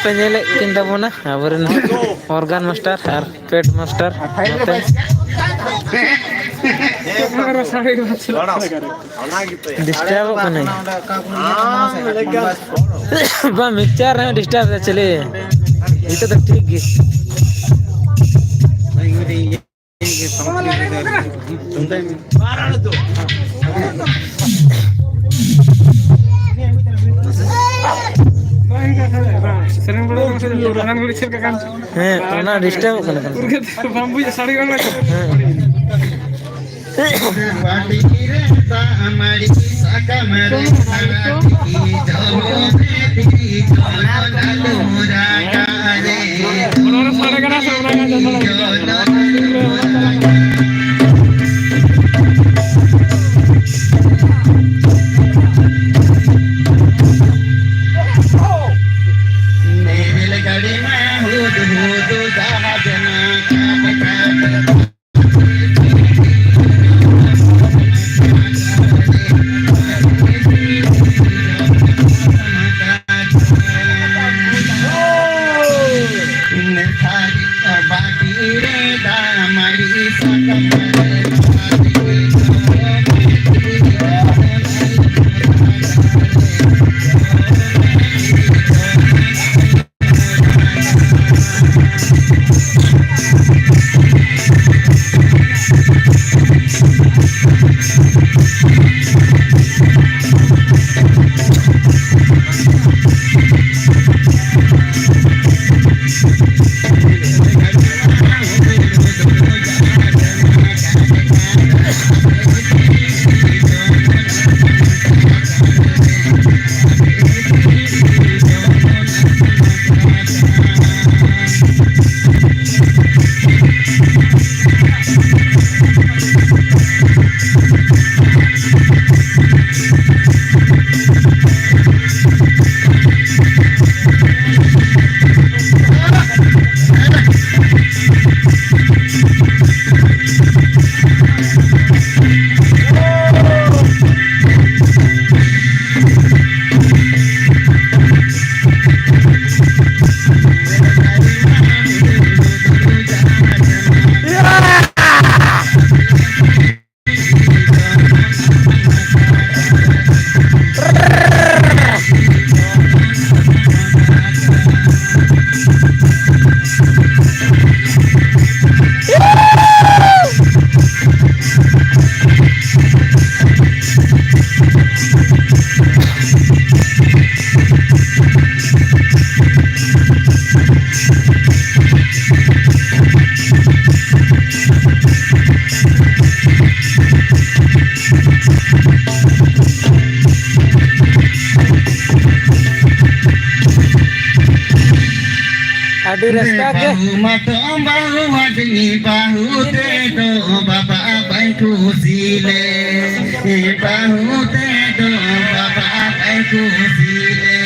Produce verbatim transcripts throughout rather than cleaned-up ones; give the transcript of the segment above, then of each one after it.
ᱯᱮ ᱧᱮᱞᱮᱫ ᱠᱤᱱ ᱛᱟᱵᱚᱱᱟ ᱟᱵᱚᱨᱮᱱ ᱚᱨᱜᱟᱱ ᱢᱟᱥᱴᱟᱨ ᱟᱨ ᱯᱮᱰ ᱢᱟᱥᱴᱟᱨ ᱱᱚᱛᱮ᱾ ᱰᱤᱥᱴᱟᱨᱵᱚᱜ ᱠᱟᱱᱟᱭ᱾ ᱵᱟᱝ, ᱢᱤᱠᱥᱪᱟᱨ ᱨᱮᱦᱚᱸ ᱰᱤᱥᱴᱟᱨᱵ ᱮᱫᱟ ᱪᱮᱞᱮ᱾ ᱱᱤᱛᱚᱜ ᱫᱚ ᱴᱷᱤᱠ ᱜᱮ᱾ ᱦᱮᱸ, ᱚᱱᱟ ᱰᱤᱥᱴᱟᱨᱵᱚᱜ ᱠᱟᱱᱟ᱾ ᱦᱮᱸ᱾ ᱨᱟᱹᱥᱠᱟᱹ ᱜᱮ᱾ ᱵᱟᱹᱦᱩ ᱢᱟᱛᱚ ᱵᱟᱹᱦᱩ ᱟᱹᱰᱤ ᱵᱟᱹᱦᱩ ᱛᱮᱫᱚ ᱵᱟᱵᱟ ᱵᱟᱭ ᱠᱩᱥᱤ ᱞᱮ᱾ ᱵᱟᱹᱦᱩ ᱛᱮᱫᱚ ᱵᱟᱵᱟ ᱵᱟᱭ ᱠᱩᱥᱤ ᱞᱮ᱾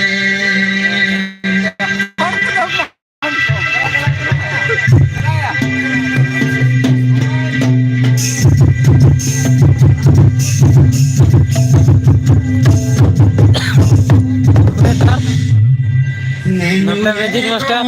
ᱱᱚᱛᱮ ᱢᱮᱡᱤᱠ ᱢᱟᱥᱴᱟᱨ᱾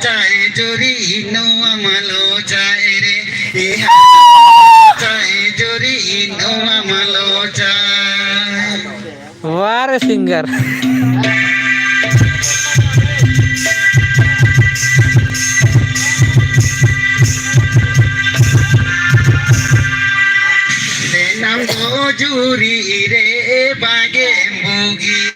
ᱪᱟᱭ ᱡᱩᱨᱤ ᱱᱚᱣᱟ ᱢᱟᱞᱚ ᱪᱟᱭ ᱨᱮ, ᱤᱦᱟ ᱪᱟᱭ ᱡᱩᱨᱤ ᱱᱚᱣᱟ ᱢᱟᱞᱚ ᱪᱟᱭ᱾ ᱣᱟᱦ ᱨᱮ ᱥᱤᱝᱜᱟᱨ᱾ ᱫᱮᱱᱟᱢ ᱫᱚ ᱡᱩᱨᱤ ᱨᱮ ᱵᱟᱜᱮ ᱵᱩᱜᱤ᱾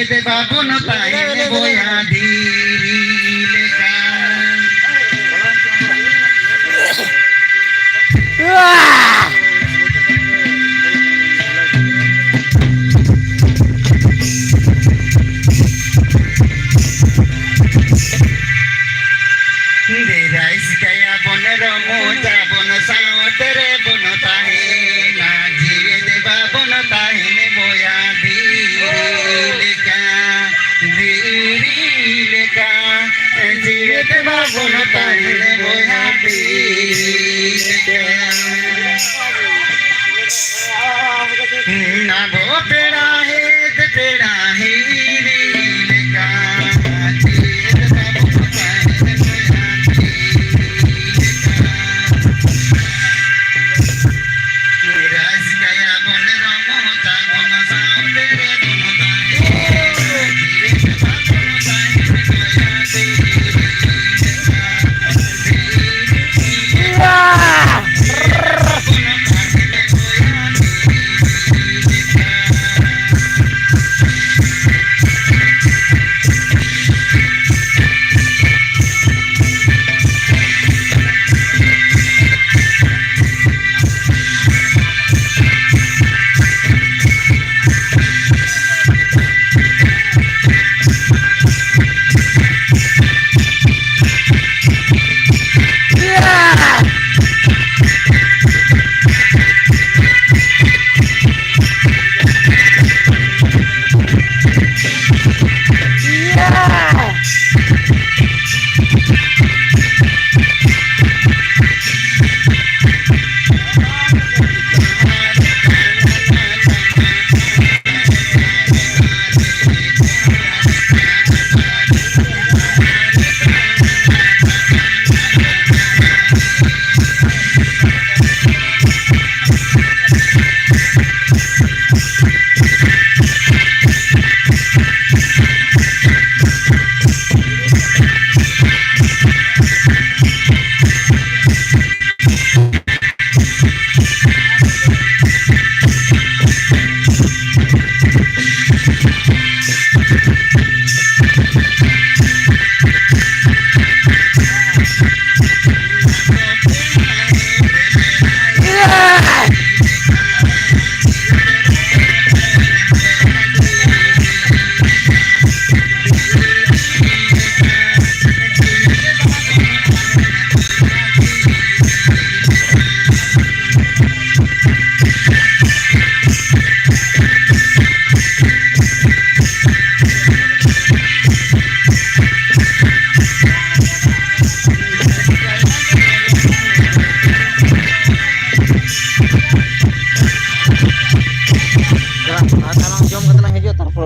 ᱛᱮ ᱵᱟᱵᱚᱱ ᱛᱟᱦᱮᱱ ᱵᱚᱭᱦᱟ ᱫᱷᱤᱨᱤ ᱞᱮᱠᱟ᱾ ᱫᱮᱨᱟᱭ ᱥᱤᱠᱟᱭᱟ ᱵᱚᱱ ᱨᱚᱢᱚᱡᱟ ᱵᱚᱱ ᱥᱟᱶᱛᱮ ᱨᱮ ᱵᱚᱱ ᱛᱟᱦᱮᱱᱟ, ᱡᱤᱣᱮᱫ ᱵᱟᱵᱚᱱ ᱛᱟᱦᱮᱱ ᱵᱚᱭᱦᱟ ᱫᱷᱤᱨᱤ ᱞᱮᱠᱟ, ᱫᱷᱤᱨᱤ ᱞᱮᱠᱟ, ᱡᱤᱣᱮᱫ ᱵᱟᱵᱚᱱ ᱛᱟᱦᱮᱱ ᱵᱚᱭᱦᱟ ᱫᱷᱤᱨᱤ ᱞᱮᱠᱟ᱾ ᱟᱵᱚ ᱯᱮᱲᱟ ᱦᱮᱡ ᱯᱮᱲᱟ ᱦᱤᱨᱤ ᱞᱮᱠᱟ, ᱪᱮᱫ ᱵᱟᱵᱚᱱ ᱛᱟᱦᱮᱱ ᱵᱚᱭᱦᱟ ᱫᱷᱤᱨᱤ ᱞᱮᱠᱟ᱾ ᱨᱟᱹᱥᱠᱟᱹᱭᱟᱵᱚᱱ ᱨᱚᱢᱚᱡᱟᱵᱚᱱ ᱥᱟᱶᱛᱮ ᱨᱮᱵᱚᱱ ᱛᱟᱦᱮᱱ᱾ ᱡᱤᱣᱮᱫ ᱵᱟᱵᱚᱱ ᱛᱟᱦᱮᱱ ᱵᱚᱭᱦᱟ ᱫᱷᱤᱨᱤ ᱞᱮᱠᱟ᱾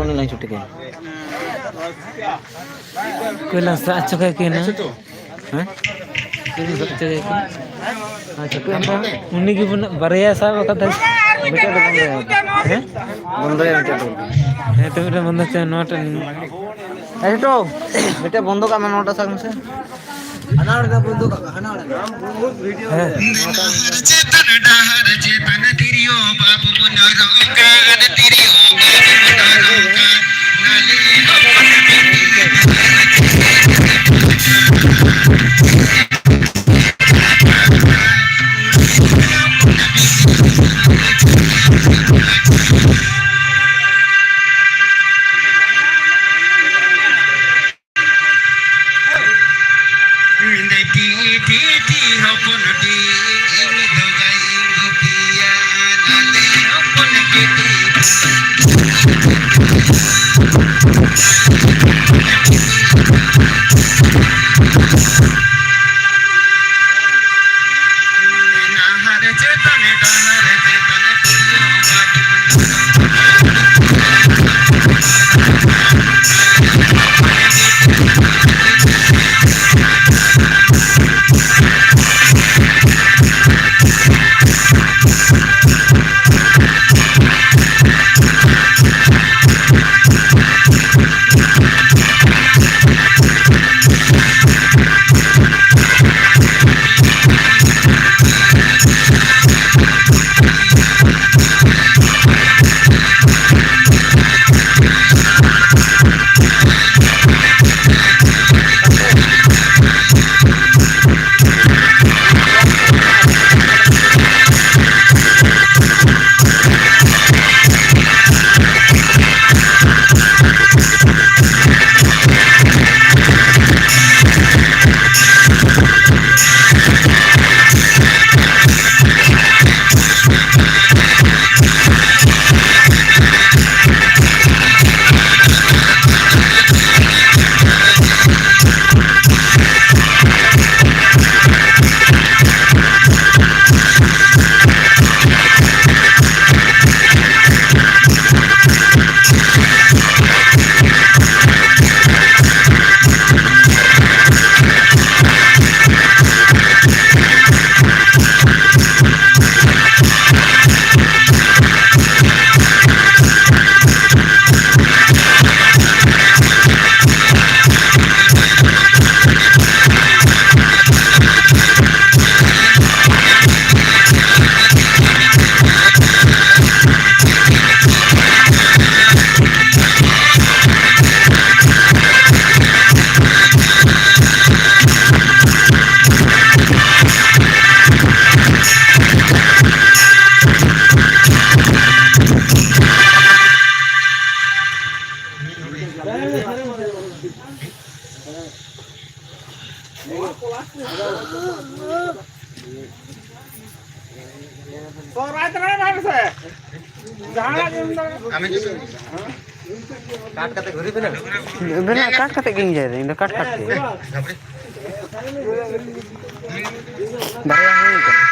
ᱩᱱᱤ ᱞᱟᱝ ᱪᱷᱩᱴᱤ ᱠᱟᱭᱟ᱾ ᱚᱠᱚᱭ ᱞᱟᱝ ᱥᱟᱵ ᱦᱚᱪᱚ ᱠᱟᱭ ᱠᱟᱱᱟ? ᱦᱮᱸ? ᱚᱠᱚᱭ ᱞᱟᱝ ᱥᱟᱵ ᱦᱚᱪᱚ ᱠᱟᱭ ᱠᱟᱱᱟ? ᱟᱪᱪᱷᱟ, ᱚᱠᱚᱭ ᱮᱢ ᱠᱟᱱᱟ? ᱩᱱᱤ ᱜᱮ ᱵᱚᱱ ᱵᱟᱨᱭᱟ ᱥᱟᱵ ᱟᱠᱟᱫᱟ᱾ ᱢᱤᱫᱴᱮᱡ ᱫᱚ ᱵᱚᱱᱫᱚᱭᱟ᱾ ᱦᱮᱸ? ᱵᱚᱱᱫᱚᱭᱟ ᱢᱤᱫᱴᱮᱡ ᱫᱚ᱾ ᱦᱮᱸ, ᱛᱚ ᱢᱤᱫᱴᱮᱡ ᱵᱚᱱᱫᱚ ᱦᱚᱪᱚᱭ ᱢᱮ, ᱱᱚᱣᱟᱴᱟᱜ᱾ ᱮ ᱦᱮᱴᱳ, ᱢᱤᱫᱴᱮᱡ ᱵᱚᱱᱫᱚ ᱠᱟᱜ ᱢᱮ, ᱱᱚᱣᱟᱴᱟᱜ ᱥᱟᱵ ᱢᱮᱥᱮ᱾ ᱦᱟᱱᱟ ᱚᱲᱟᱜ ᱨᱮ ᱵᱚᱱᱫᱚ ᱠᱟᱜ ᱢᱮ, ᱦᱟᱱᱟ ᱚᱲᱟᱜ ᱨᱮ᱾ ᱦᱮᱸ᱾ ᱰᱟᱦᱟᱨ ᱪᱮᱛᱟᱱ, ᱰᱟᱦᱟᱨ ᱪᱮᱛᱟᱱ ᱛᱤᱨᱭᱳ ᱵᱟᱵ ᱵᱚᱱ ᱨᱚᱝ ᱠᱟᱱ, ᱛᱤᱨᱭᱳ ᱵᱟᱵ ᱵᱚᱱ ᱨᱚᱝ ᱠᱟᱱ᱾ ᱠᱟᱴ ᱠᱟᱛᱮ ᱜᱷᱩᱨᱤ ᱵᱮᱱᱟᱣ? ᱵᱮᱱᱟᱣ, ᱠᱟᱴ ᱠᱟᱛᱮ ᱜᱤᱧ ᱤᱭᱟᱹᱭᱫᱟ, ᱤᱧ ᱫᱚ ᱠᱟᱴ ᱠᱟᱴ ᱜᱮ᱾ ᱵᱟᱨᱭᱟ ᱦᱩᱭ ᱠᱟᱱᱟ᱾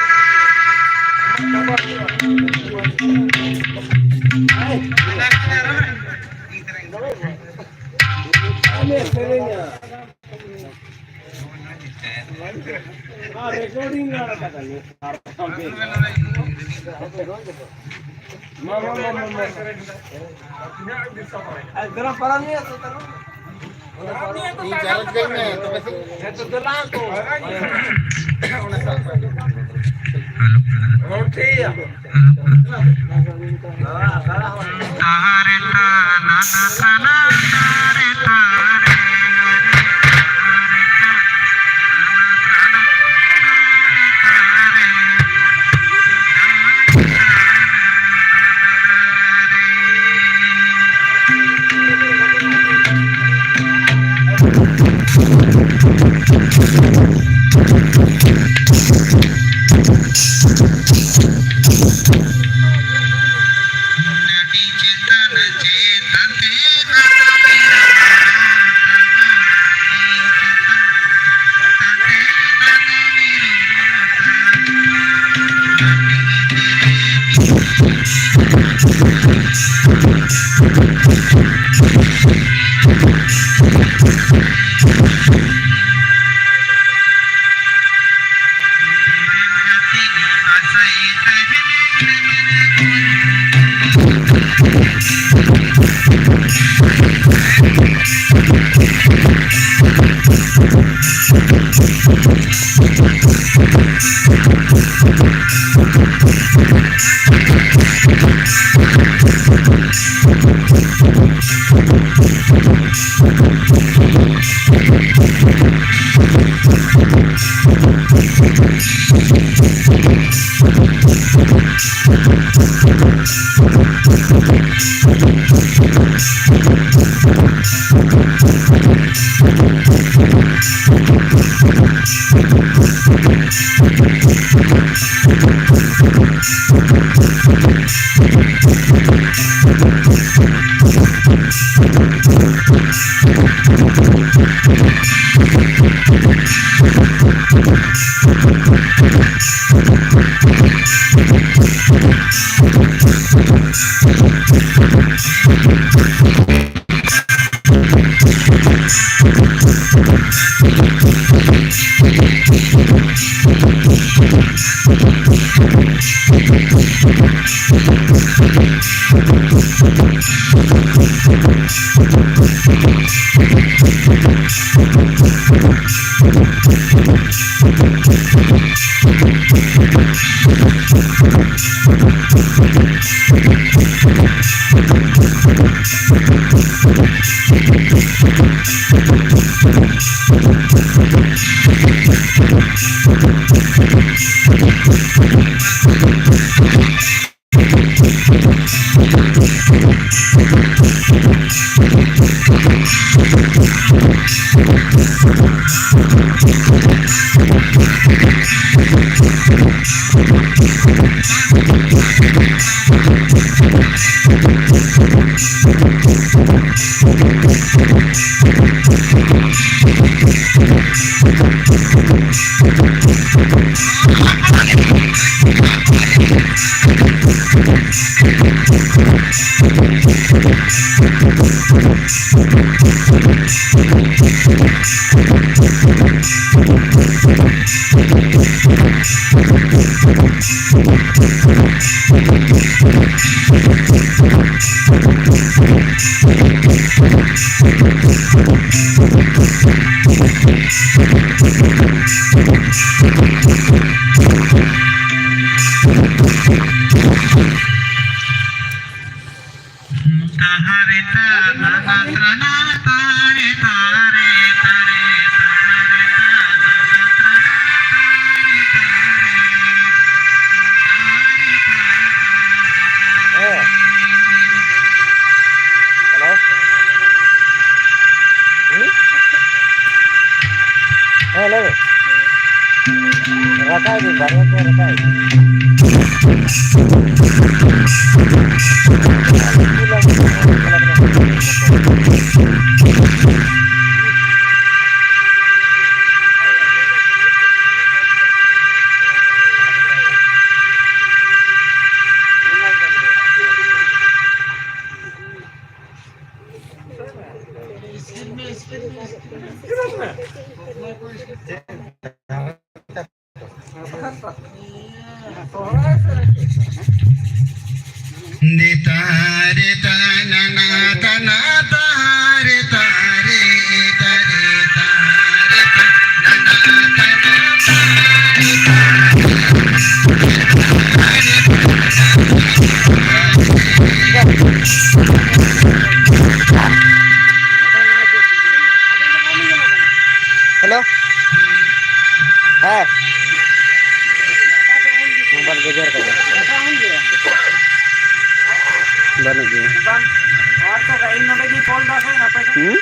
ᱦᱮᱸ᱾ ᱦᱮᱞᱳ᱾ ᱦᱩᱸ? ᱦᱮᱸ, ᱞᱟᱹᱭ ᱢᱮ᱾ ᱨᱟᱠᱟᱵ ᱫᱟᱹᱧ, ᱵᱟᱨᱭᱟ ᱯᱮᱭᱟ ᱨᱟᱠᱟᱵ ᱫᱟᱹᱧ᱾ Tare ta na na ta na tare tare tare tare ta na na ta na tare tare. Hello. ᱦᱮᱸ᱾ ᱢᱳᱵᱟᱭᱤᱞ ᱜᱮᱡᱮᱨ ᱠᱟᱫᱟ᱾ ᱵᱟᱹᱱᱩᱜ ᱜᱮᱭᱟ᱾ ᱦᱩᱸ?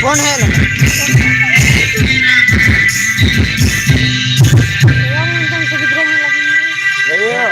ᱯᱷᱳᱱ ᱦᱮᱡ ᱞᱮᱱᱟ᱾ ᱮᱭᱟ, ᱢᱤᱫᱴᱟᱝ ᱥᱩᱵᱤᱫᱷᱟ ᱧᱮᱞ ᱟᱹᱜᱩᱭ ᱢᱮ᱾ ᱮᱭᱟ᱾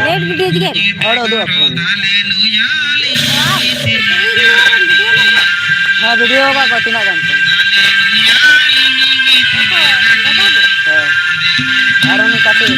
ᱞᱮᱴ ᱵᱷᱤᱰᱤᱭᱳ ᱜᱮ᱾ ᱦᱚᱲ ᱩᱫᱩᱜ ᱟᱠᱚ ᱠᱟᱱᱟ᱾ ᱦᱮᱸ, ᱵᱷᱤᱰᱤᱭᱳ ᱟᱠᱟᱫ ᱠᱚ ᱛᱤᱱᱟᱹᱜ ᱜᱟᱱ ᱪᱚ᱾ ᱦᱮᱸ᱾ ᱟᱨ ᱩᱱᱤ ᱠᱟᱹᱴᱤᱡ᱾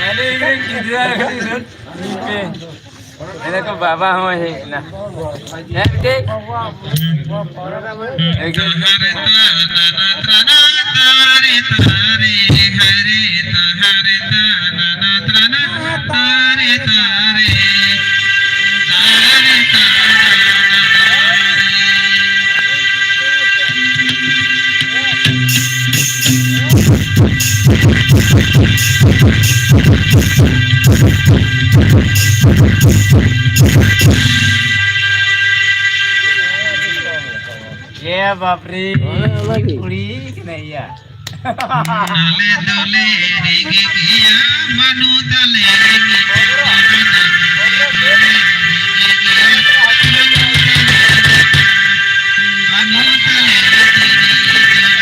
ᱟᱞᱮ ᱜᱤᱫᱽᱨᱟᱹ ᱠᱟᱹᱴᱤᱡ ᱫᱩᱲᱩᱵ ᱯᱮ᱾ ᱮᱱᱮ ᱠᱚ ᱵᱟᱵᱟ ᱦᱚᱸ ᱦᱮᱡ ᱮᱱᱟ᱾ ᱦᱮᱸ, ᱢᱤᱫᱴᱤᱡ᱾ ᱮ ᱵᱟᱯᱨᱮ, ᱚᱱᱟ ᱚᱱᱟᱜᱮ᱾ ᱠᱩᱲᱤ ᱠᱟᱱᱟᱭ ᱭᱟ᱾ ᱟᱞᱮ ᱫᱚᱞᱮ ᱨᱮᱸᱜᱮᱡ ᱜᱮᱭᱟ, ᱵᱟᱹᱱᱩᱜ ᱛᱟᱞᱮ ᱨᱮᱸᱜᱮᱡ ᱜᱮᱭᱟ, ᱵᱟᱹᱱᱩᱜ ᱛᱟᱞᱮ ᱨᱮᱸᱜᱮᱡ ᱜᱮᱭᱟ, ᱵᱟᱹᱱᱩᱜ ᱛᱟᱞᱮ ᱨᱮᱸᱜᱮᱡ ᱜᱮᱭᱟ᱾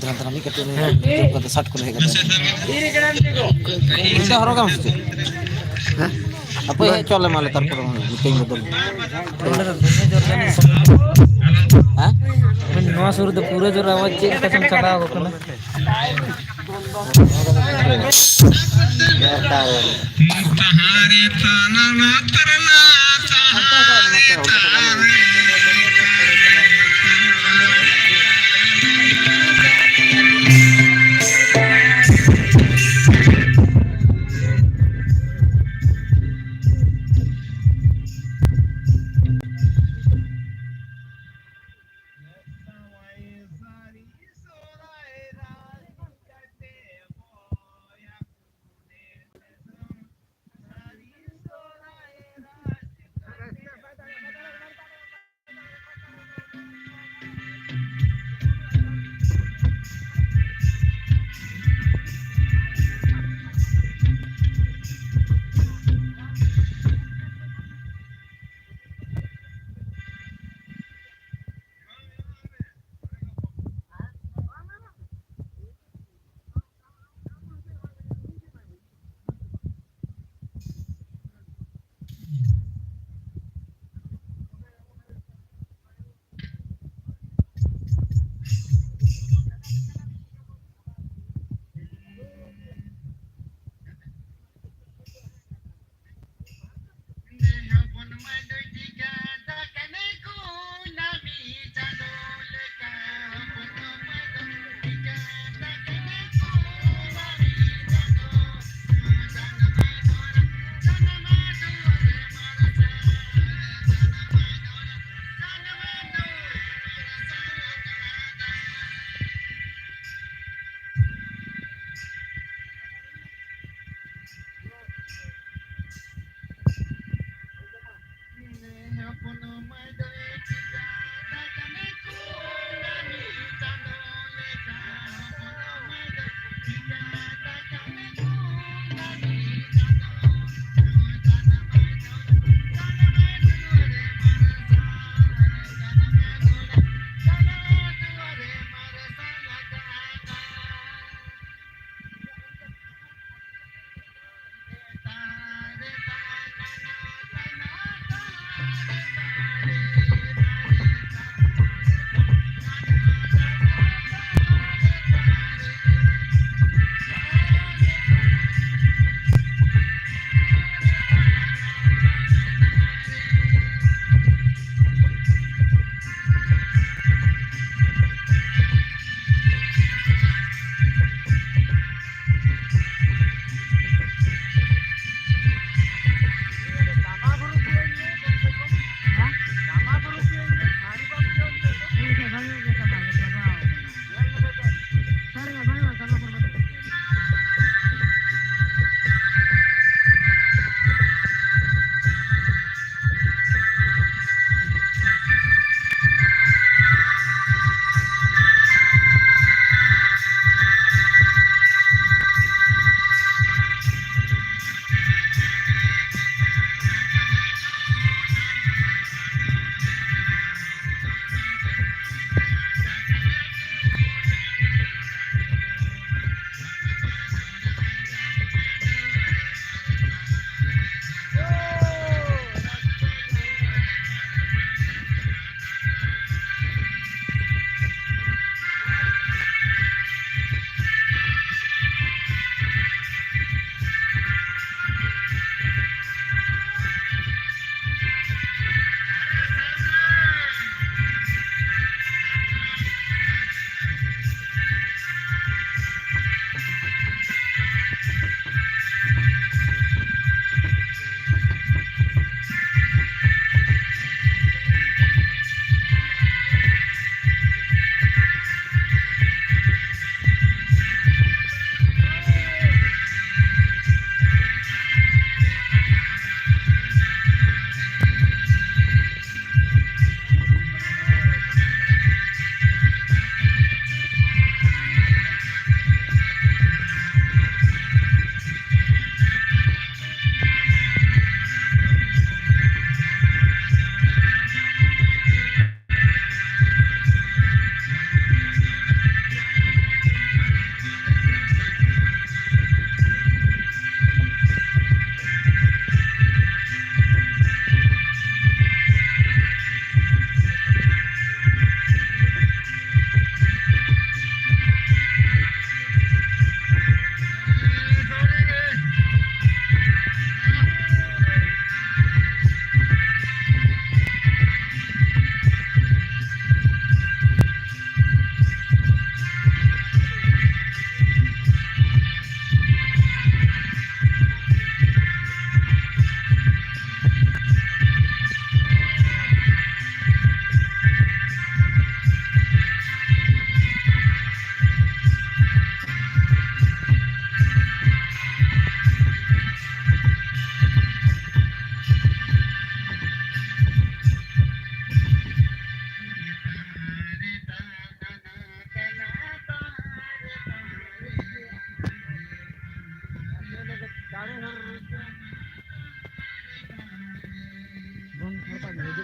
ᱫᱟᱬᱟᱱ ᱫᱟᱬᱟᱱ ᱢᱤᱫ ᱠᱟᱹᱴᱩᱵ ᱨᱮ ᱡᱚᱢ ᱠᱟᱛᱮ ᱥᱟᱴ ᱠᱚ ᱦᱮᱡ ᱠᱟᱛᱮ᱾ ᱱᱤᱛᱚᱜ ᱦᱚᱨᱚᱜᱟᱢ ᱥᱮ ᱪᱮᱫ? ᱦᱮᱸ? ᱦᱟᱯᱳᱭ ᱦᱮᱡ ᱦᱚᱪᱚ ᱟᱞᱮ ᱢᱟᱞᱮ, ᱛᱟᱨᱯᱚᱨᱮ ᱢᱤᱫᱴᱮᱱ ᱵᱚᱫᱚᱞ᱾ ᱦᱮᱸ? ᱱᱚᱣᱟ ᱥᱩᱨ ᱨᱮᱫᱚ ᱯᱩᱨᱟᱹ ᱡᱳᱨ ᱟᱣᱟᱡᱽ ᱪᱮᱫ ᱞᱮᱠᱟ ᱪᱚᱝ ᱪᱟᱞᱟᱣ ᱟᱠᱟᱱᱟ᱾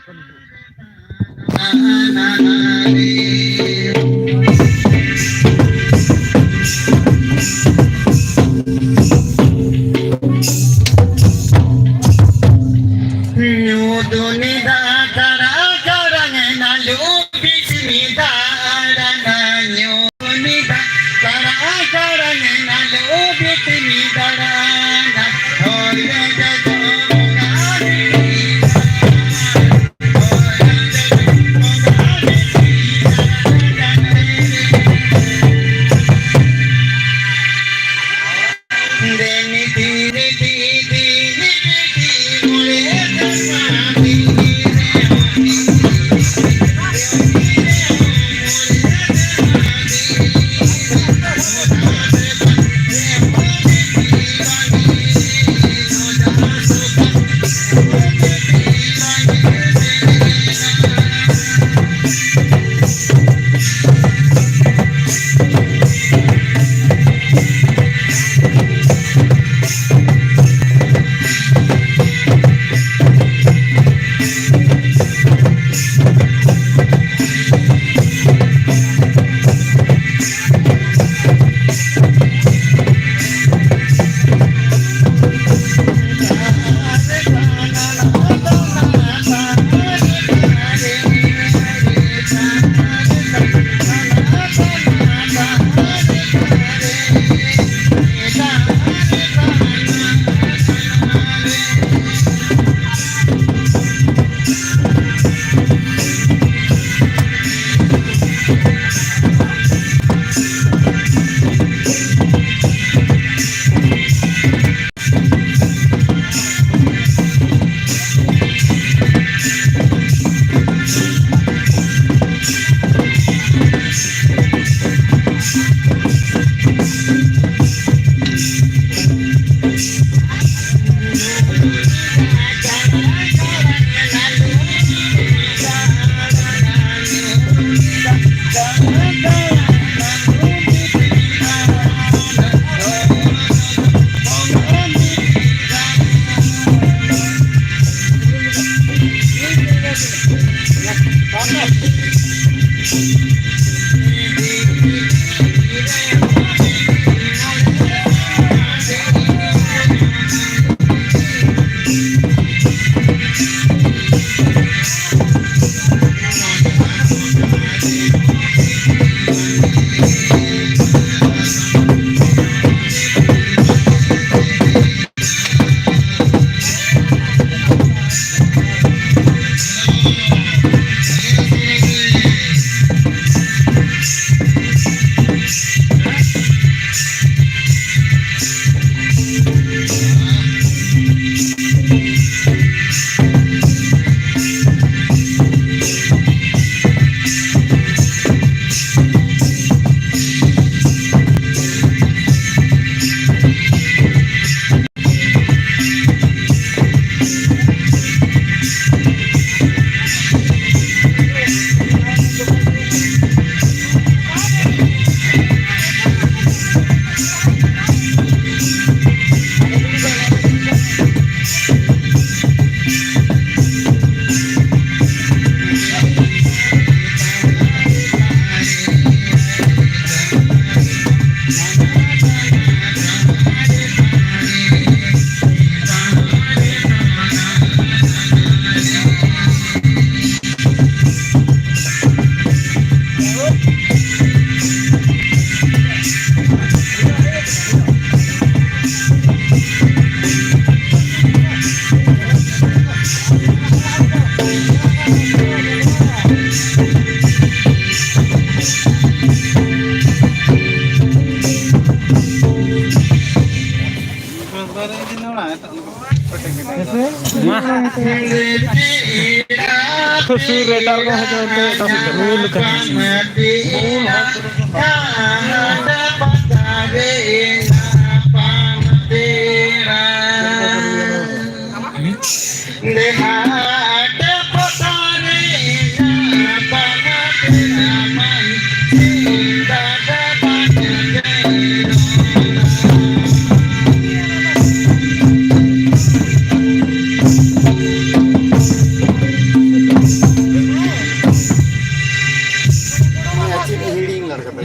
ᱧᱩ ᱫᱩᱱᱤ ᱫᱟ ᱠᱟᱲᱟ ᱠᱟᱲᱟᱝ ᱱᱟᱞᱩ ᱵᱤᱥᱢᱤ ᱫᱟᱲᱟᱱᱟ᱾ ᱧᱩ ᱫᱩᱱᱤ ᱫᱟ ᱠᱟᱲᱟ ᱠᱟᱲᱟᱝ ᱱᱟᱞᱩ ᱵᱤᱥᱢᱤ ᱫᱟᱲᱟᱱᱟ᱾ ᱦᱚᱭ ᱡᱚᱡᱚ ᱵᱚᱸᱜᱟ ᱨᱮ᱾ ᱢᱟ᱾ ᱥᱩᱨ ᱨᱮ ᱮᱴᱟᱜ ᱨᱚᱠᱚᱢ ᱦᱚᱭᱛᱳ ᱢᱤᱫᱴᱟᱝ ᱵᱷᱩᱞ ᱠᱟᱱᱟ᱾ ᱵᱷᱩᱞ ᱦᱚᱸ ᱯᱩᱨᱟᱹ ᱠᱟᱱᱟ᱾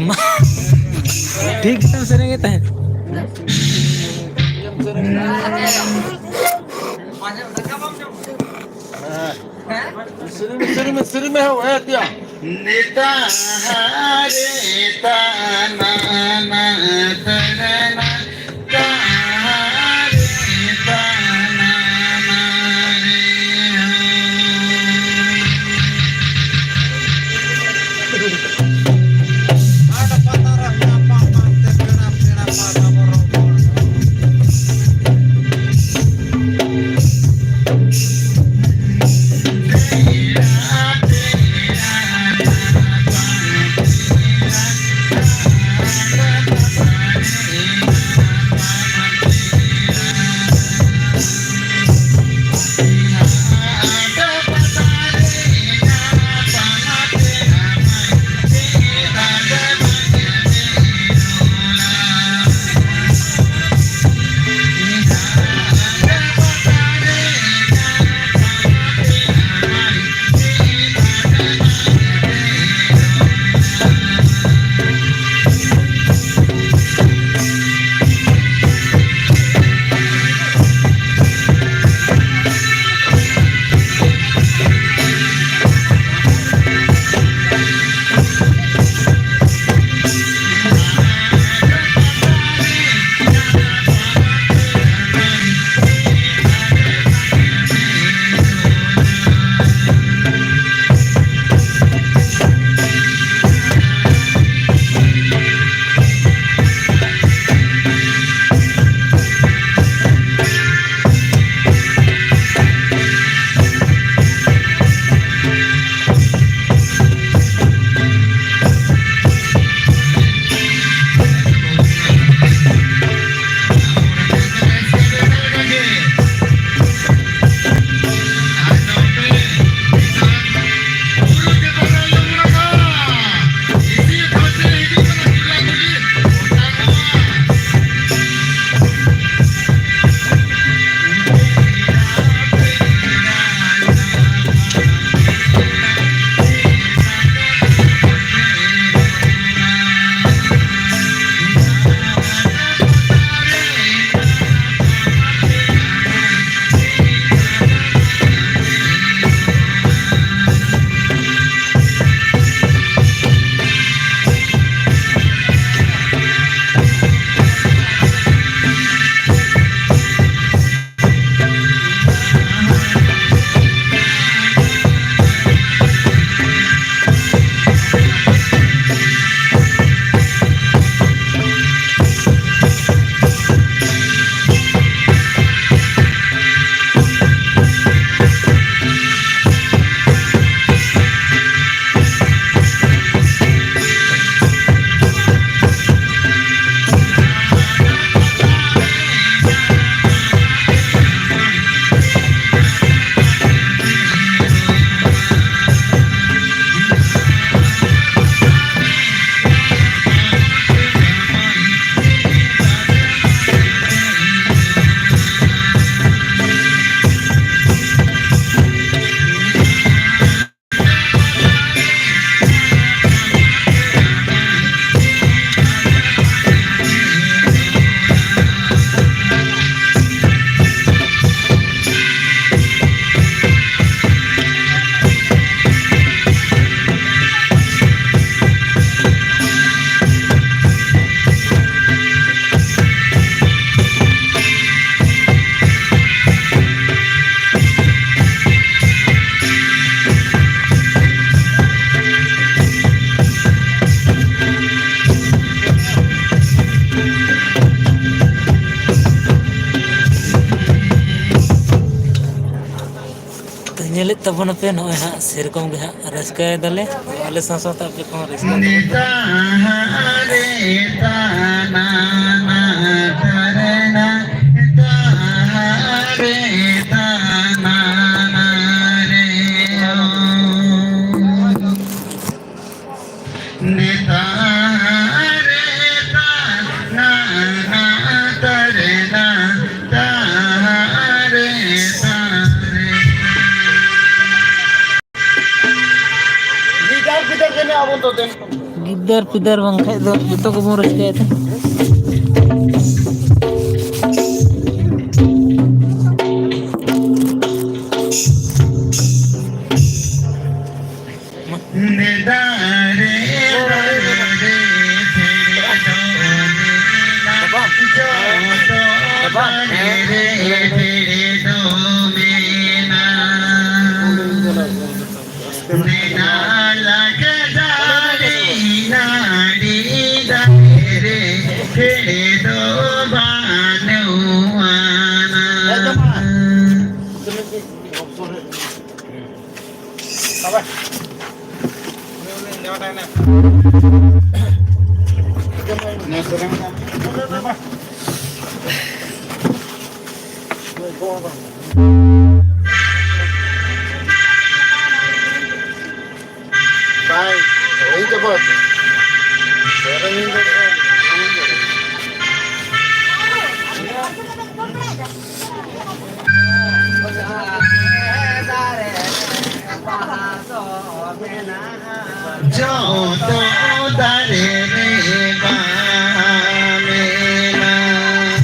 ᱢᱟ, ᱴᱷᱤᱠ ᱜᱮᱢ ᱥᱮᱨᱮᱧᱮᱫ ᱛᱟᱦᱮᱸᱫ᱾ ᱦᱮᱸ᱾ ᱢᱤᱥᱨᱤ, ᱢᱤᱥᱨᱤ, ᱢᱤᱥᱨᱤ ᱢᱮ ᱦᱳ, ᱦᱮᱸ, ᱛᱤᱭᱟ᱾ ᱱᱮᱛᱟᱨ ᱛᱟᱱᱟ ᱱᱟ ᱛᱟᱱᱟ ᱱᱟ, ᱛᱟᱱᱟ ᱨᱮ ᱛᱟᱱᱟ ᱱᱟ ᱨᱮ᱾ ᱦᱟᱴ ᱯᱟᱛᱟ ᱨᱮ ᱧᱟᱯᱟᱢ ᱯᱟᱱᱛᱮ ᱯᱮᱲᱟ ᱯᱮᱲᱟ ᱯᱟᱛᱟ ᱵᱚᱨᱚ ᱵᱚᱨᱚ᱾ ᱧᱮᱞᱮᱫ ᱛᱟᱵᱚᱱᱟᱯᱮ ᱱᱚᱜᱼᱚᱭ ᱦᱟᱸᱜ ᱥᱮᱨᱚᱠᱚᱢ ᱜᱮ ᱦᱟᱸᱜ ᱨᱟᱹᱥᱠᱟᱹᱭ ᱫᱟᱞᱮ᱾ ᱟᱞᱮ ᱥᱟᱶ ᱥᱟᱶᱛᱮ ᱟᱯᱮ ᱠᱚᱦᱚᱸ ᱨᱟᱹᱥᱠᱟᱹᱭ ᱛᱟᱵᱚᱱ ᱯᱮ᱾ ᱱᱮᱛᱟᱨᱮ ᱛᱟᱱᱟ ᱛᱟᱨᱮᱱᱟ, ᱛᱟᱦᱟᱨᱮ ᱛᱟᱱᱟ ᱨᱮ ᱚ᱾ ᱱᱮᱛᱟᱨᱮ ᱛᱟᱱᱟ ᱛᱟᱨᱮᱱᱟ, ᱛᱟᱦᱟᱨᱮ ᱛᱟᱨᱮ᱾ ᱜᱤᱫᱟᱹᱨ ᱯᱤᱫᱟᱹᱨ ᱵᱮᱱᱟᱣ ᱟᱵᱚᱱ ᱫᱚ ᱫᱮᱱ᱾ ᱜᱤᱫᱟᱹᱨ ᱯᱤᱫᱟᱹᱨ ᱵᱟᱝᱠᱷᱟᱡ ᱫᱚ ᱡᱚᱛᱚ ᱜᱮᱵᱚᱱ ᱨᱟᱹᱥᱠᱟᱹᱭᱟ ᱛᱚ᱾ ᱫᱟᱨᱮ ᱫᱟᱨᱮ ᱯᱷᱤᱨ ᱫᱚ ᱢᱮᱱᱟ, ᱡᱚᱛᱚ ᱫᱟᱨᱮ ᱨᱮ ᱯᱷᱤᱨ ᱫᱚ ᱢᱮᱱᱟ᱾ ᱢᱮᱱᱟ ᱞᱟᱜ ᱫᱟᱨᱮ ᱱᱟᱹᱲᱤ ᱫᱟᱨᱮ ᱨᱮ ᱯᱷᱤᱨ ᱫᱚ ᱵᱟᱹᱱᱩᱜ ᱟᱱᱟ᱾ ᱵᱟᱭ ᱦᱩᱭ ᱪᱟᱵᱟ ᱩᱛᱟᱹᱨ᱾ ᱥᱮᱨᱮᱧ ᱫᱚ ᱡᱚᱛᱚ ᱫᱟᱨᱮ ᱨᱮ ᱵᱟᱦᱟ ᱢᱮᱱᱟᱜ᱾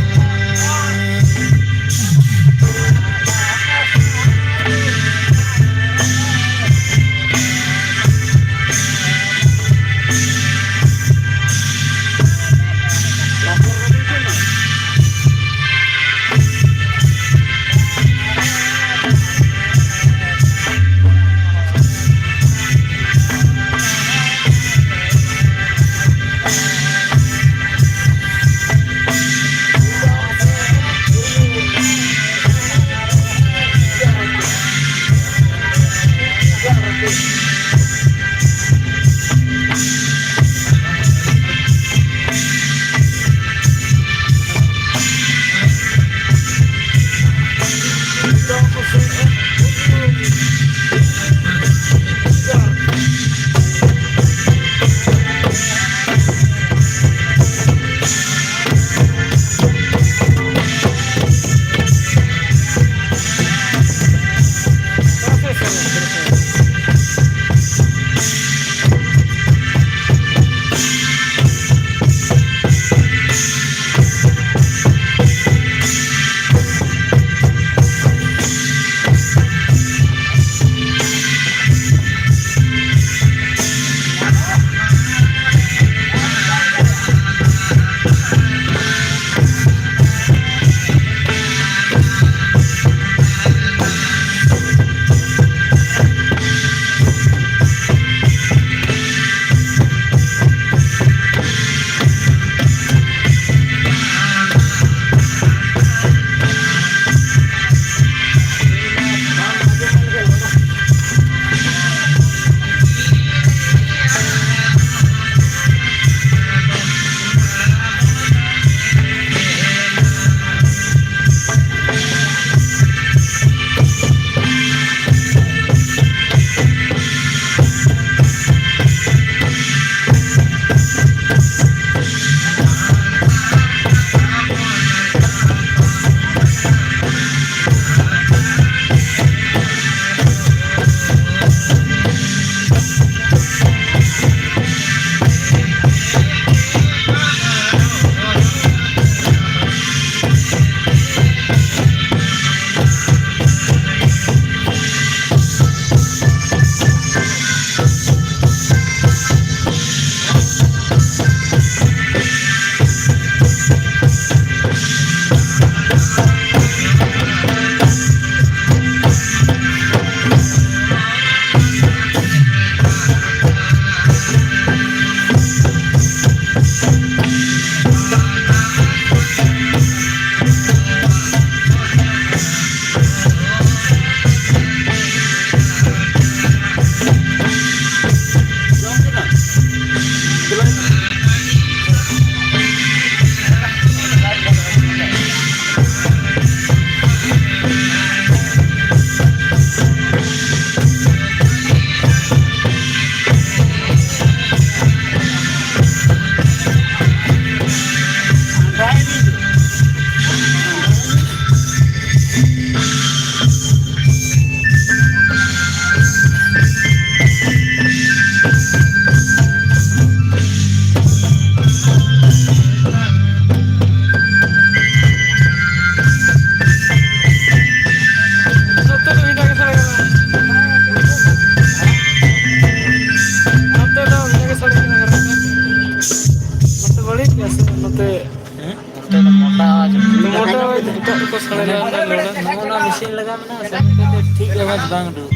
ᱠᱚ ᱥᱟᱰᱮ ᱞᱮᱱᱟ, ᱱᱚᱰᱮ᱾ ᱱᱚᱜᱼᱚ ᱱᱚᱣᱟ ᱢᱮᱥᱤᱱ ᱞᱟᱜᱟᱣ ᱢᱮᱱᱟᱜᱼᱟ ᱥᱮ, ᱚᱱᱟ ᱠᱷᱟᱹᱛᱤᱨ ᱛᱮ ᱴᱷᱤᱠ ᱟᱣᱟᱡᱽ ᱵᱟᱝ ᱩᱰᱩᱠ᱾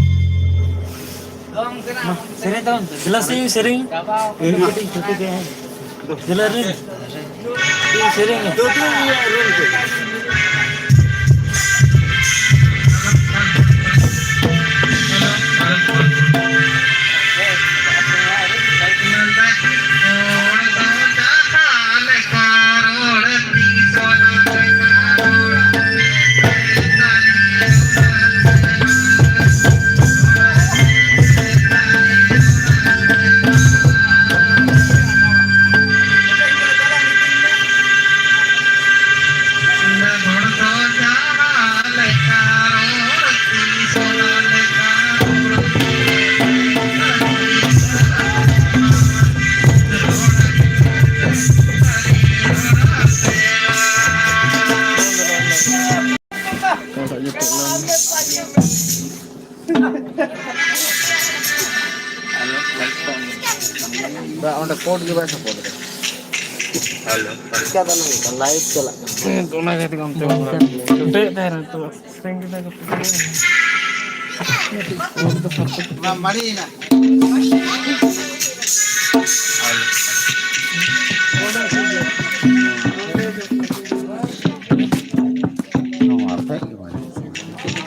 ᱢᱟ, ᱥᱮᱨᱮᱧ ᱛᱟᱵᱚᱱ ᱯᱮ᱾ ᱫᱮᱞᱟ ᱥᱮ ᱥᱮᱨᱮᱧ᱾ ᱠᱟᱹᱴᱤᱡ ᱪᱷᱩᱴᱤ ᱜᱮ᱾ ᱫᱮᱞᱟ ᱨᱮ᱾ ᱥᱮᱨᱮᱧ᱾ ᱚᱠᱟᱴᱟᱜ ᱡᱚᱴᱮᱫ ᱞᱮᱱ? ᱵᱟ, ᱚᱸᱰᱮ ᱠᱳᱰ ᱜᱮ ᱵᱟᱭ ᱥᱟᱯᱳᱨᱴ ᱮᱫᱟ᱾ ᱦᱮᱞᱳ᱾ ᱪᱤᱠᱟ ᱫᱚ ᱱᱚᱝᱠᱟ ᱞᱟᱭᱤᱵᱷ ᱪᱟᱞᱟᱜ ᱠᱟᱱᱟ? ᱦᱮᱸ, ᱚᱱᱟ ᱜᱮ ᱟᱹᱰᱤ ᱜᱟᱱ ᱛᱮ ᱡᱚᱴᱮᱫ ᱛᱟᱦᱮᱱᱟ ᱛᱚ᱾ ᱥᱮᱨᱮᱧ ᱠᱮᱫᱟ ᱠᱚ᱾ ᱢᱤᱫᱴᱤᱡ ᱠᱳᱰ ᱫᱚ ᱥᱟᱯᱳᱨᱴ ᱵᱟᱝ ᱵᱟᱹᱲᱤᱡ ᱮᱱᱟ᱾ ᱱᱚᱣᱟ ᱛᱮ ᱜᱮ ᱵᱟᱝ ᱦᱤᱡᱩᱜ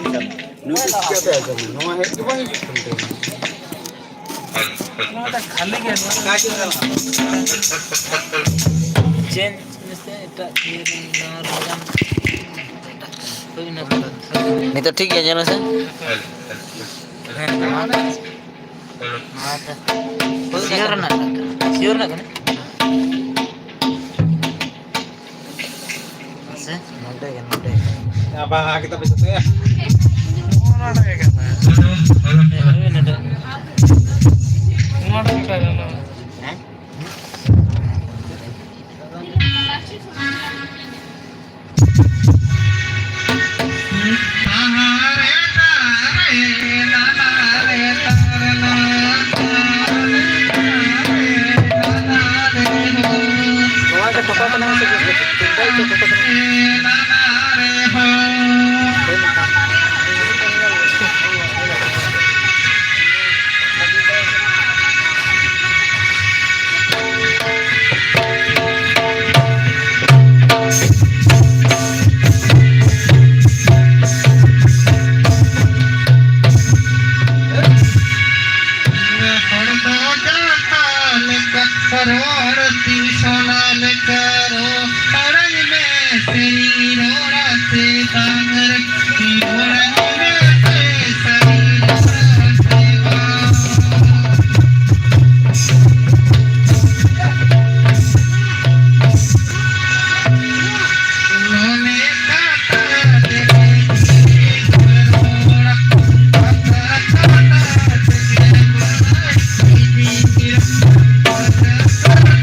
ᱠᱟᱱᱟ᱾ ᱱᱚᱣᱟ ᱫᱚ ᱪᱤᱠᱟᱹᱛᱮ ᱟᱸᱡᱚᱢᱟ? ᱱᱚᱣᱟ ᱦᱮᱡ ᱜᱮ ᱵᱟᱝ ᱦᱤᱡᱩᱜ ᱠᱟᱱ ᱛᱟᱵᱚᱱᱟ᱾ ᱱᱚᱣᱟ ᱫᱚ ᱠᱷᱟᱹᱞᱤ ᱜᱮ, ᱱᱚᱣᱟ ᱫᱚ ᱪᱮᱧᱡᱽ ᱢᱮᱥᱮ ᱮᱴᱟᱜ ᱤᱭᱟᱹ ᱨᱮ, ᱱᱟᱣᱟ ᱨᱮ ᱞᱟᱜᱟᱣ ᱢᱮ᱾ ᱦᱩᱭ ᱮᱱᱟ᱾ ᱱᱤᱛᱚᱜ ᱴᱷᱤᱠ ᱜᱮᱭᱟ, ᱧᱮᱞ ᱢᱮᱥᱮ᱾ ᱦᱮᱸ, ᱱᱚᱣᱟ ᱫᱚ, ᱱᱚᱣᱟ ᱫᱚ ᱥᱤᱭᱳᱨ ᱨᱮᱱᱟᱜ ᱠᱟᱱᱟ᱾ ᱥᱤᱭᱳᱨ ᱨᱮᱱᱟᱜ ᱠᱟᱱᱟ᱾ ᱢᱟᱥᱮ, ᱱᱚᱰᱮ ᱜᱮ, ᱱᱚᱰᱮ ᱜᱮ᱾ ᱪᱟᱵᱟ ᱠᱮᱫᱟ ᱯᱮ ᱡᱚᱛᱚ ᱭᱟ? ᱱᱚᱰᱮ ᱜᱮ ᱠᱟᱱᱟ᱾ ᱦᱳᱭ, ᱱᱚᱰᱮ᱾ ᱱᱚᱰᱮ ᱜᱮ ᱠᱟᱱᱟ᱾ ᱦᱮᱸ? ᱱᱚᱣᱟ ᱜᱮ ᱯᱷᱳᱴᱳ ᱠᱟᱱᱟ ᱥᱮ ᱪᱮᱫ? ᱛᱤᱱᱴᱟ ᱜᱮ ᱯᱷᱳᱴᱳ ᱠᱟᱱᱟ᱾ ᱨᱚᱲ ᱛᱤᱥ ᱚᱱᱟ ᱞᱮᱠᱟ ᱨᱚᱲ ᱟᱲᱟᱝ ᱢᱮ ᱥᱮᱨᱮᱧ ᱨᱚᱲᱟ ᱥᱮ ᱵᱟᱝ ᱨᱮ ᱨᱚᱲᱟᱹᱧ ᱢᱮ ᱥᱮ ᱥᱟᱹᱨᱤ ᱨᱚᱲᱟ ᱥᱮ ᱵᱟᱝ᱾ ᱢᱚᱱᱮ ᱠᱟᱛᱷᱟ ᱛᱮ ᱨᱚᱲᱟ ᱠᱟᱛᱷᱟ ᱛᱮ ᱨᱚᱲᱟ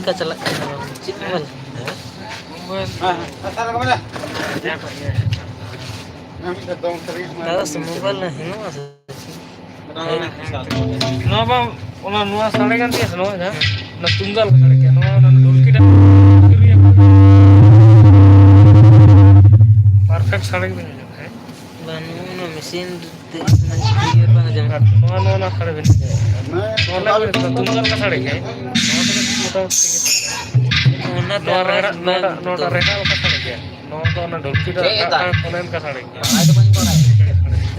ᱚᱱᱠᱟ ᱪᱟᱞᱟᱜ ᱠᱟᱱᱟ ᱵᱟᱝ? ᱪᱮᱫ ᱢᱳᱵᱟᱭᱤᱞ? ᱢᱳᱵᱟᱭᱤᱞ᱾ ᱦᱮᱸ, ᱦᱮᱸ, ᱦᱮᱸ, ᱦᱮᱸ, ᱦᱮᱸ᱾ ᱫᱟᱫᱟ, ᱥᱮ ᱢᱳᱵᱟᱭᱤᱞ ᱦᱮᱱᱟᱜᱼᱟ ᱥᱮ ᱪᱮᱫ? ᱱᱚᱣᱟ ᱵᱟᱝ, ᱚᱱᱟ ᱱᱚᱣᱟ ᱥᱟᱰᱮ ᱠᱟᱱ ᱛᱤᱧᱟᱹ ᱥᱮ ᱱᱚᱣᱟ ᱡᱟᱦᱟᱸ? ᱚᱱᱟ ᱛᱩᱢᱫᱟᱜ ᱞᱮᱠᱟ ᱥᱟᱰᱮ ᱠᱟᱱᱟ᱾ ᱱᱚᱣᱟ, ᱚᱱᱟ ᱰᱷᱚᱞᱠᱤ ᱴᱟᱜ perfect ᱥᱟᱰᱮ ᱜᱮ ᱵᱟᱹᱧ ᱟᱸᱡᱚᱢ ᱫᱟ᱾ ᱵᱟᱹᱱᱩᱜ, ᱚᱱᱟ ᱢᱮᱥᱤᱱ ᱛᱮ ᱤᱭᱟᱹ ᱵᱟᱝ ᱟᱸᱡᱚᱢᱚᱜ ᱠᱟᱱᱟ᱾ ᱱᱚᱣᱟ, ᱱᱚᱣᱟ, ᱱᱚᱣᱟ ᱥᱟᱰᱮ ᱵᱤᱱ ᱟᱸᱡᱚᱢ ᱫᱟ? ᱱᱚᱣᱟ ᱞᱮᱠᱟ ᱛᱩᱢᱫᱟᱜ ᱞᱮᱠᱟ ᱥᱟᱰᱮ ᱜᱮ᱾ ᱱᱚᱣᱟ ᱠᱚᱫᱚ ᱢᱚᱴᱟᱢᱩᱴᱤ ᱴᱷᱤᱠ ᱜᱮ ᱥᱟᱰᱮ ᱠᱟᱱᱟ᱾ ᱚᱱᱟ ᱛᱮ ᱱᱚᱣᱟ ᱟᱣᱟᱡᱽ ᱨᱮᱦᱲᱟ, ᱵᱟᱝ ᱱᱚᱣᱟᱴᱟᱜ, ᱱᱚᱣᱟᱴᱟᱜ ᱩᱰᱩᱠ᱾ ᱨᱮᱦᱲᱟ ᱞᱮᱠᱟ ᱥᱟᱰᱮ ᱜᱮᱭᱟ᱾ ᱱᱚᱣᱟ ᱫᱚ ᱚᱱᱟ ᱰᱷᱚᱞᱠᱤ ᱫᱚ ᱪᱮᱫ ᱮᱴᱟᱜ, ᱫᱟᱭ? ᱮᱴᱟᱜ ᱚᱱᱮ ᱚᱱᱠᱟ ᱥᱟᱰᱮ ᱜᱮᱭᱟ᱾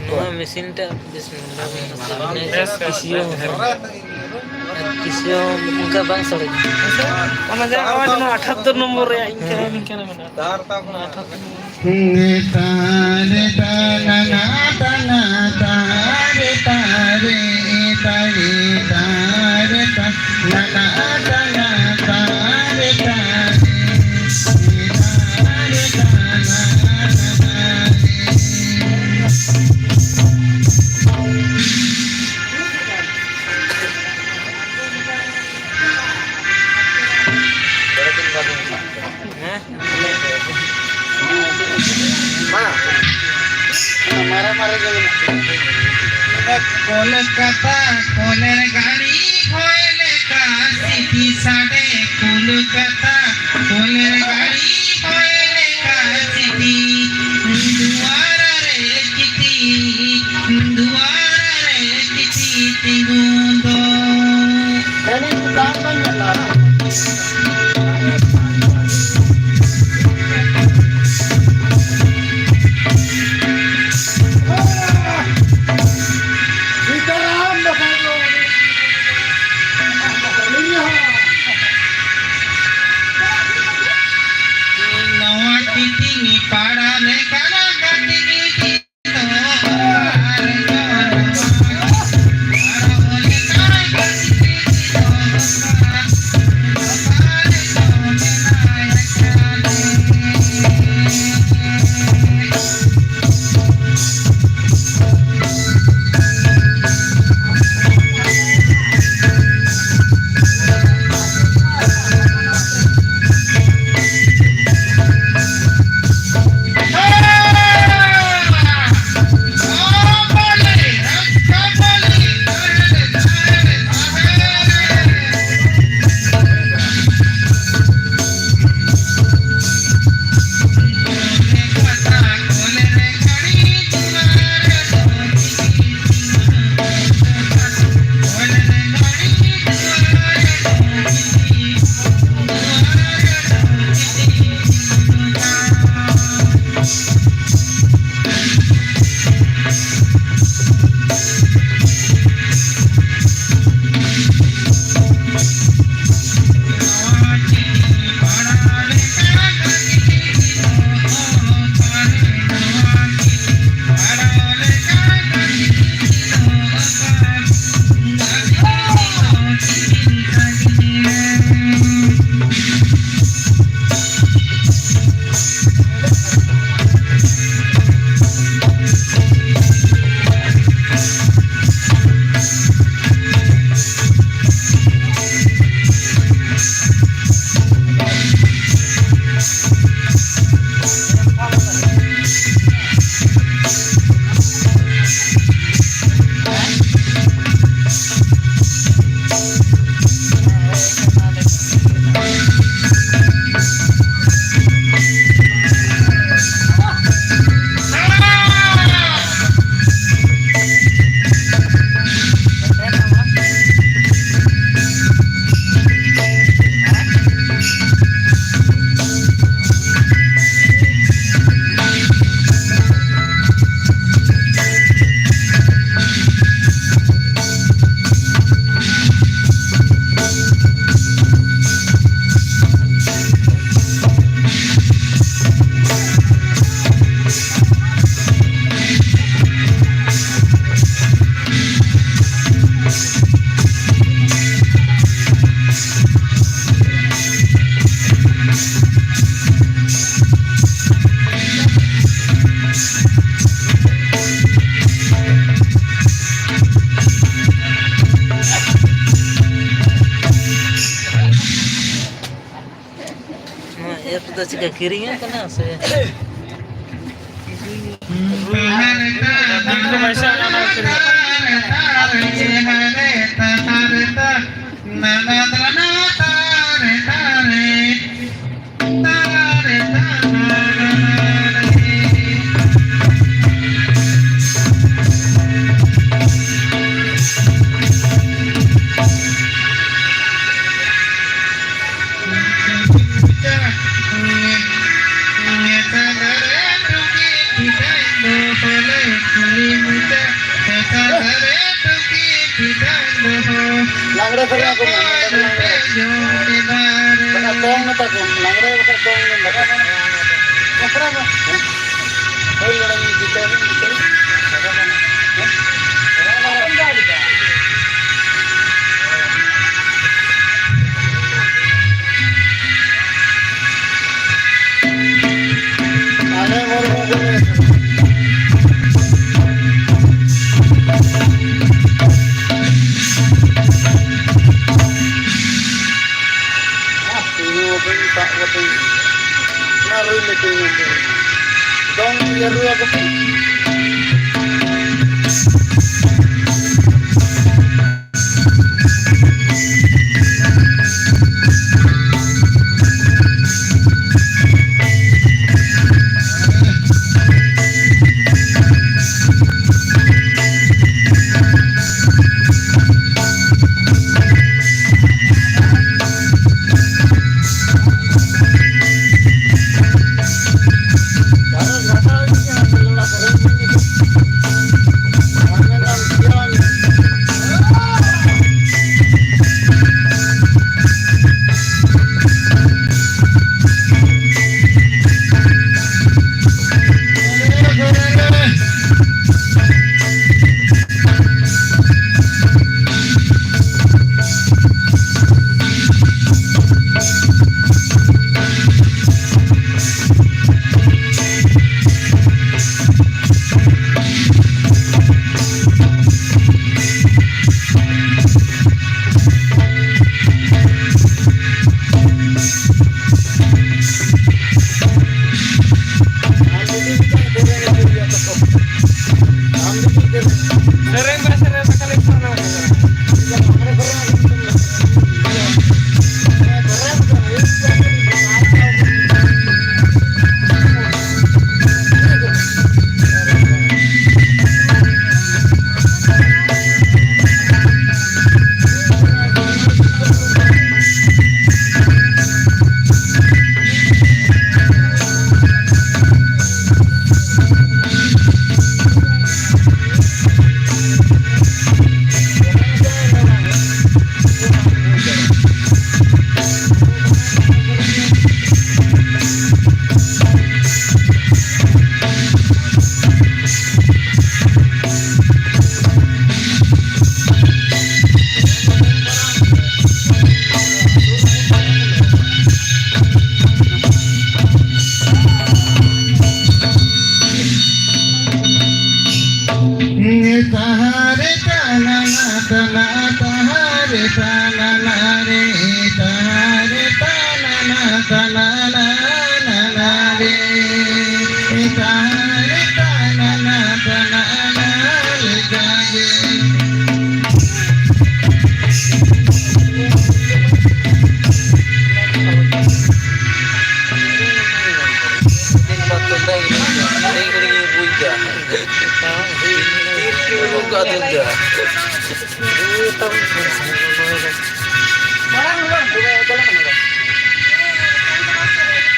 ᱱᱚᱣᱟ ᱢᱮᱥᱤᱱ ᱴᱟᱜ ᱵᱮᱥ ᱧᱚᱜ ᱵᱟᱝ ᱥᱟᱰᱮ ᱠᱟᱱᱟ᱾ ᱵᱮᱥ, ᱵᱮᱥ, ᱠᱤᱥᱤᱭᱳ ᱵᱮᱥ᱾ ᱦᱚᱸ, ᱠᱤᱥᱤᱭᱳ ᱦᱚᱸ ᱚᱱᱠᱟ ᱵᱟᱝ ᱥᱟᱰᱮ ᱠᱟᱱᱟ᱾ ᱚᱱᱟ ᱡᱟᱦᱟᱸ ᱟᱣᱟᱡᱽ ᱚᱱᱟ ᱟᱴᱷᱟᱛᱛᱚᱨ ᱱᱚᱢᱵᱚᱨ ᱨᱮᱭᱟᱜ ᱤᱱᱠᱟᱹ, ᱦᱮᱸ᱾ ᱤᱱᱠᱟᱹ ᱢᱮᱱᱟᱜᱼᱟ᱾ ᱚᱱᱟ ᱟᱴᱷᱟᱛᱛᱚᱨ ᱱᱚᱢᱵᱚᱨ᱾ ᱱᱮᱛᱟᱨ ᱫᱚ ᱱᱟᱱᱟ ᱛᱟᱱᱟ ᱛᱟᱨᱮ ᱛᱟᱨᱮ ᱛᱟᱨᱮ ᱛᱟᱨᱮ ᱛᱟ ᱱᱟᱱᱟ ᱛᱟᱱᱟ ᱛᱟᱨᱮ ᱛᱟᱨᱮ ᱛᱟᱨᱮ ᱛᱟᱨᱮ᱾ ᱦᱮᱸ? ᱢᱟ᱾ ᱚᱱᱟ ᱢᱟᱨᱮ ᱢᱟᱨᱮ ᱜᱮ ᱢᱮᱱᱟᱜ ᱛᱤᱧᱟ᱾ ᱠᱳᱞᱠᱟᱛᱟ ᱠᱳᱞᱮᱨ ᱜᱟᱲᱤ ᱦᱚᱭ ᱞᱮᱠᱟ ᱥᱤᱴᱤ ᱥᱟᱰᱮ, ᱠᱳᱞᱠᱟᱛᱟ ᱠᱳᱞᱮᱨ ᱜᱟᱲᱤ ᱦᱚᱭ ᱞᱮᱠᱟ ᱥᱤᱴᱤ, ᱫᱩᱣᱟᱨ ᱨᱮ ᱪᱤᱴᱷᱤ, ᱫᱩᱣᱟᱨ ᱨᱮ ᱪᱤᱴᱷᱤ ᱛᱤᱸᱜᱩ ᱫᱚ᱾ ᱮᱱᱮᱡ ᱫᱟᱜ ᱵᱟᱝ ᱧᱮᱞᱟ᱾ ᱥᱤᱛᱟᱨᱟᱢ ᱵᱟᱠᱷᱟᱱ ᱫᱚ ᱩᱱᱤ ᱦᱚᱸ᱾ ᱱᱚᱣᱟ ᱠᱤᱪᱤᱝ ᱯᱟᱲᱟ ᱞᱮᱠᱟᱱᱟᱜ ᱜᱟᱛᱮ ᱜᱮ᱾ ᱪᱤᱠᱟᱹ ᱠᱤᱨᱤᱧ ᱠᱟᱱᱟ ᱥᱮ? ᱤᱧ ᱫᱚ ᱯᱚᱭᱥᱟ ᱚᱱᱟ ᱠᱤᱨᱤᱧ᱾ ᱞᱟᱜᱽᱲᱮ ᱥᱮᱨᱮᱧ ᱠᱚ ᱢᱮ, ᱞᱟᱜᱽᱲᱮ᱾ ᱵᱟᱠᱷᱟᱡ ᱫᱚᱝ ᱢᱮᱛᱟ ᱠᱚᱢ, ᱞᱟᱜᱽᱲᱮ ᱵᱟᱠᱷᱟᱡ ᱫᱚᱝ ᱢᱮ᱾ ᱟᱥᱲᱟ ᱢᱟ᱾ ᱦᱳᱭ, ᱞᱟᱜᱽᱲᱮ ᱜᱤᱛᱟᱹ, ᱜᱤᱛᱟᱹ᱾ ᱫᱚᱝ ᱤᱭᱟᱹ ᱨᱩ ᱟᱠᱚ ᱯᱮ᱾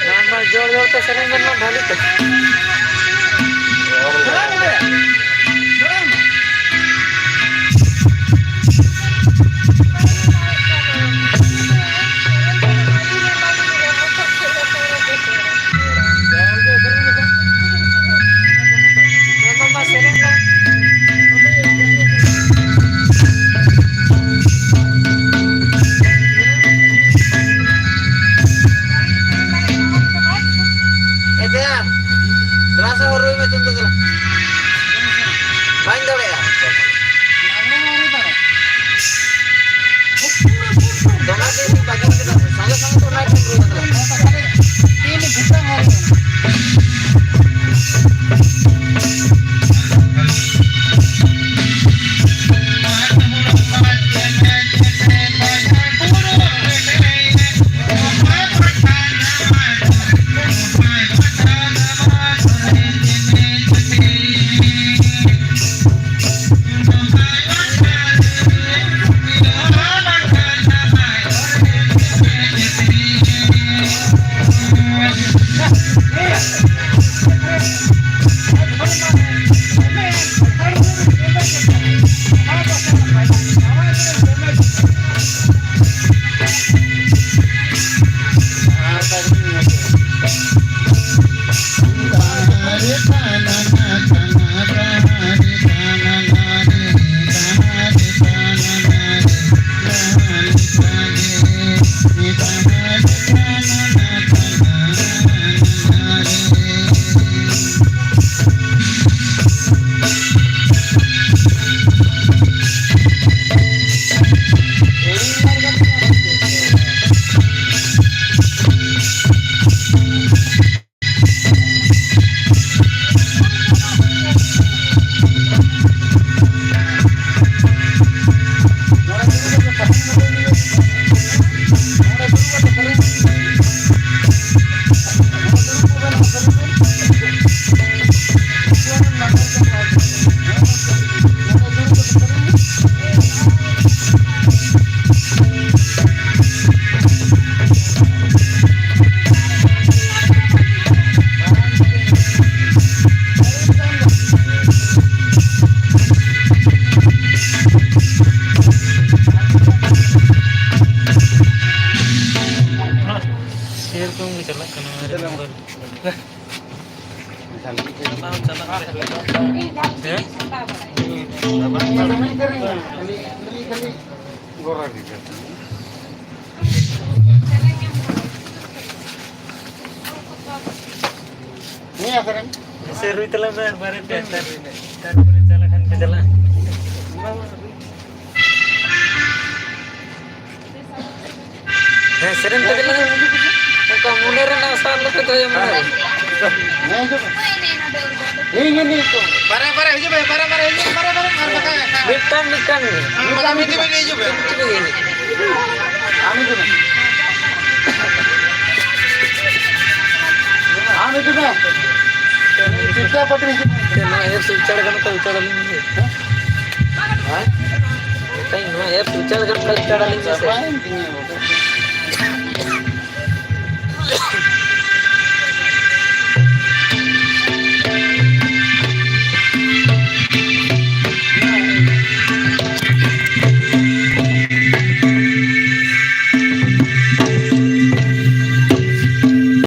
ᱵᱟᱝ, ᱵᱟᱝ, ᱡᱳᱨ ᱡᱳᱨ ᱛᱮ ᱥᱮᱨᱮᱧ ᱵᱮᱱ ᱢᱟ, ᱵᱷᱟᱹᱞᱤ ᱛᱮ᱾ ᱮ ᱫᱮᱭᱟ, ᱫᱮᱞᱟ ᱥᱮ ᱦᱚᱨ ᱨᱩᱭ ᱢᱮ ᱛᱩᱢᱫᱟᱹᱜ ᱫᱮᱞᱟ᱾ ᱵᱟᱹᱧ ᱫᱟᱲᱮᱭᱟᱜᱼᱟ᱾ ᱫᱚᱢᱮ ᱫᱤᱱ ᱵᱟᱹᱜᱤ ᱠᱮᱫᱟ, ᱥᱟᱸᱜᱮ ᱥᱟᱸᱜᱮ ᱛᱮ ᱚᱱᱟ ᱴᱷᱤᱠ ᱦᱩᱭ ᱠᱟᱱᱟ᱾ ᱦᱮᱸ? ᱥᱮ ᱨᱩᱭ ᱛᱟᱞᱟᱝ ᱢᱮ ᱟᱨ ᱵᱟᱨᱮ ᱯᱮ, ᱛᱟᱨ-, ᱛᱟᱨᱯᱚᱨᱮ ᱪᱟᱞᱟᱜ ᱠᱷᱟᱱ ᱯᱮ ᱪᱟᱞᱟᱜᱼᱟ᱾ ᱦᱮᱸ, ᱥᱮᱨᱮᱧ ᱛᱮᱜᱮ ᱞᱟᱝ, ᱚᱱᱠᱟ ᱢᱚᱱᱮ ᱨᱮᱱᱟᱜ ᱟᱥᱟ ᱟᱞᱚ ᱯᱮ ᱫᱚᱦᱚᱭᱟ ᱢᱚᱱᱮ ᱨᱮ᱾ ᱵᱟᱨᱮ ᱵᱟᱨᱮ ᱦᱤᱡᱩᱜ ᱢᱮ, ᱵᱟᱨᱮ ᱵᱟᱨᱮ ᱦᱤᱡᱩᱜ ᱢᱮ, ᱵᱟᱨᱮ ᱵᱟᱨᱮ, ᱟᱨ ᱵᱟᱠᱷᱟᱱ ᱢᱤᱫᱴᱟᱝ, ᱢᱤᱫᱴᱟᱝ ᱜᱮ᱾ ᱟᱢ ᱦᱤᱡᱩᱜ ᱢᱮ, ᱦᱤᱡᱩᱜ ᱢᱮ᱾ ᱟᱢ ᱦᱤᱡᱩᱜ ᱢᱮ᱾ ᱟᱢ ᱦᱤᱡᱩᱜ ᱢᱮ᱾ ᱪᱩᱯᱪᱟᱯ ᱯᱟᱴᱤ ᱦᱤᱡᱩᱜ ᱢᱮ᱾ ᱱᱚᱣᱟ ᱮᱯᱥ ᱩᱪᱟᱹᱲ ᱜᱟᱱᱚᱜ ᱠᱷᱟᱱ ᱩᱪᱟᱹᱲ ᱟᱹᱞᱤᱧ ᱢᱮ᱾ ᱦᱮᱸ? ᱢᱮᱛᱟᱧ, ᱱᱚᱣᱟ ᱮᱯᱥ ᱩᱪᱟᱹᱲ ᱜᱟᱱᱚᱜ ᱠᱷᱟᱱ ᱩᱪᱟᱹᱲ ᱟᱹᱞᱤᱧ ᱢᱮ ᱥᱮ᱾ ᱪᱟᱵᱟᱭᱮᱱ ᱛᱤᱧᱟᱹ ᱜᱚᱴᱟ᱾